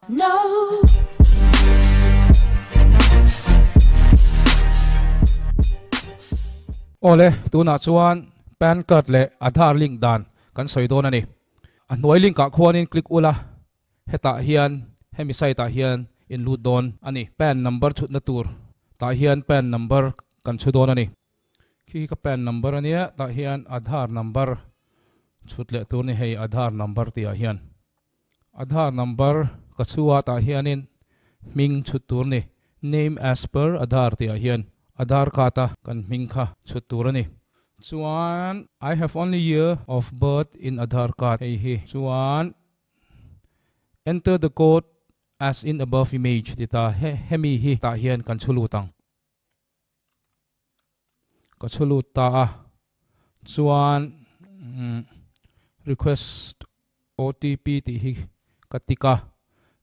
No. Awle, tunah chuan PAN card leh Aadhaar link dan kan sawi dawn a ni. A hnuai link ah khuanin click ula, hetah hian hemi site ah hian in lut dawn a ni. PAN number chhutna tur tah hian PAN number kan chhu dawn a ni. Khi hi ka PAN number a nia, tah hian Aadhaar number chhut leh tur ni hei Aadhaar number tih ah hian. Aadhaar number ka chhu a tah hianin hming chhut tur ni, name as per Aadhaar tih ah hian Aadhaar card a kan hming kha chhut tur a ni. Chuan I have only year of birth in Aadhaar card hei hi chuan enter the code as in above image ti ta he hemi hi tah hian kan chhu lut ang. Ka chhu lut ta a, chuan request OTP tih hi ka tick a,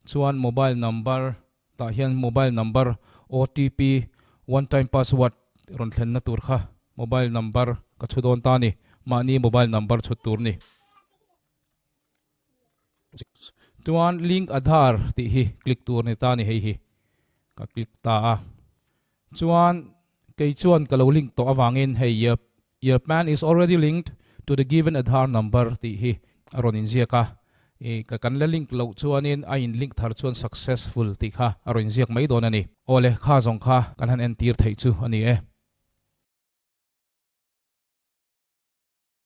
chuan mobile number tah hian mobile number OTP one time password rawn thlenna tur kha mobile number ka chhu dawn ta a ni, mahni mobile number chhut tur a ni. Chuan link Aadhaar tih hi click tur ni ta a ni hei hi ka click ta a. Chuan kei chuan ka lo link tawh avangin hei your your pan is already linked to the given Aadhaar number tih hi a rawn inziak a. I ka kan la link loh chuanin a in link thar chuan successful tih kha a rawn inziak mai dawn a ni. Awle kha zawng kha kan han entir theih chu a ni e.